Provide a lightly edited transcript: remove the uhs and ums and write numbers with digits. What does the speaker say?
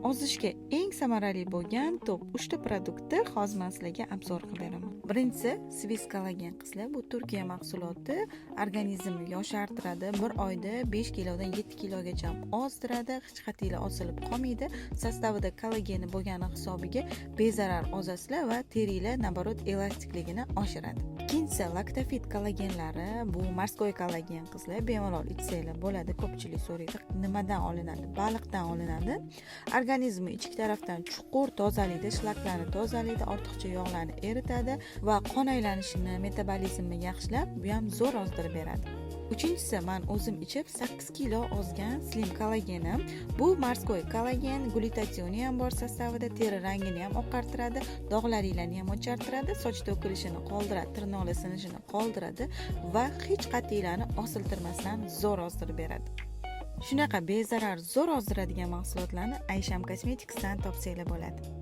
Ozishga eng samarali bo'lgan top 3 ta produktni hozir man sizlarga обзор qilib beraman. Birinchisi Swiss kollagen, qizlar. Bu Turkiya mahsuloti, organizmni yoshartiradi. Bir oyda 5 kilodan 7 kilogacha ozdiradi, hech qatiyla osilib qolmaydi. Состав ida kollageni bo'lgani hisobiga bezarar ozasizlar va teringlar, наоборот, elastikligini oshiradi. Ikkinchisi Lactofit kollagenlari. Bu морской kollagen, qizlar, bemalol ichsanglar bo'ladi. Ko'pchilik so'raydi, nimadan olinadi? Baliqdan olinadi. Organizmni ichki tarafdan chuqur tozalaydi, shlaklarni tozalaydi, ortiqcha yog'larni eritadi va qon aylanishini, metabolizmni yaxshilab, bu ham zo'r ozdirib beradi. Uchinchisi man o'zim ichib 8 kilo ozgan Slim kollagenim. Bu морской kollagen, glutationi ham bor состав ida, teri rangini ham oqartiradi, dog'laringlarni ham ochartiradi, soch to'kilishini qoldiradi, tirnoqlar sinishini qoldiradi va hech qatiylarni osiltirmasdan zo'r ozdirib beradi. Shunaqa bezarar, zo'r ozdiradigan mahsulotlarni Aysham Cosmeticsdan topsanglar bo'ladi.